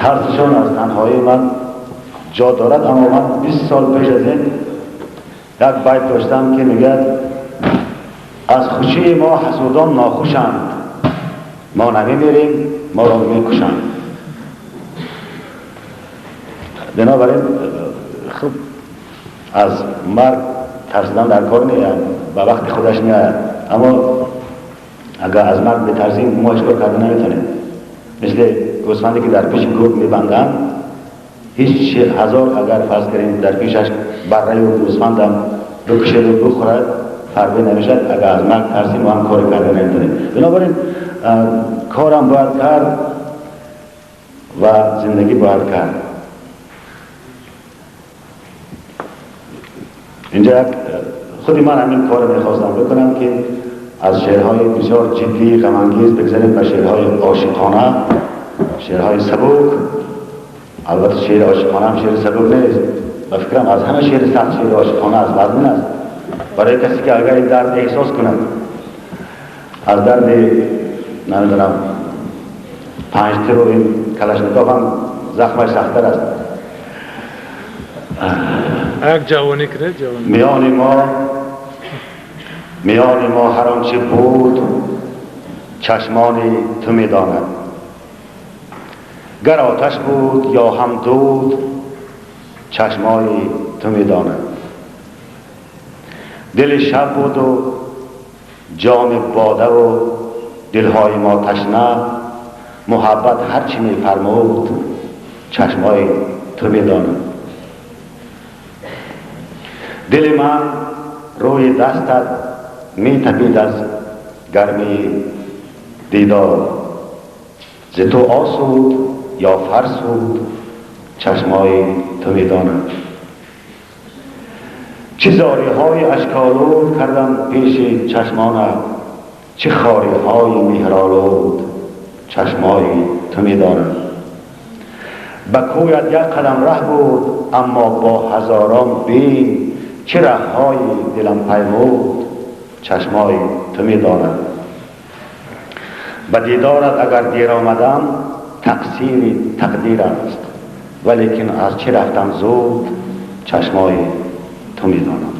ترسشان از تنهایی من جا دارد، اما من 20 سال پیش از این یک بیت داشتم که میگه از خوشی ما حسودان ناخوشند، ما نمیمیریم ما را میکشند. بنابراین خب از مرگ ترسیدن در کار نیست، به وقت خودش میآید، اما اگر از مرگ بترسیم ما هیچ کار کرده نمیتونیم. مثل گوسفندی که در پیش گرگ میبندن، هیچ هزار اگر فرض کنیم در پیشش بره و گوسفندم بکشد و بخورد فرقی نمیشد. اگر از مرگ ترسیم ما هم کار کرده نمیتونیم. بنابراین کارم باید کرد و زندگی باید کرد. اینجا خودی من همین کار میخواستم بکنم که از شعرهای بسیار جدی غم انگیز بگذاریم به شعرهای عاشقانه، شعرهای سبک. البته شعر عاشقانه هم شعر سبک نیست، و فکرم از همه شعر سخت شعر عاشقانه است، وزنین است برای کسی که اگر این درد احساس کند، از درد نمیدونم 5 تیر و این کلشنیکوف هم زخمش سخت‌تر است. یک جوانی کرد، جوانی. میان ما هر آنچه بود چشمان تو میداند، گر آتش بود یا هم دود چشمای تو میداند. دل شب بود و جام باده و دلهای ما تشنه، محبت هرچی میفرمود چشمای تو میداند. دل من روی دستت می تپید از گرمی دیدار، ز تو آسود یا فرسود چشمای تو میداند. چه زاری های اشکالود کردم پیش چشمانت، چه خاری های مهرآلود چشمای تو میداند. به کویت یک قدم ره بود اما با هزاران بیم، چه رههای دلم پیمود چشمای تو میداند. به دیدارت اگر دیر آمدم تقصیر تقدیر است، ولیکن از چه رفتم زود چشمای تو میدانم.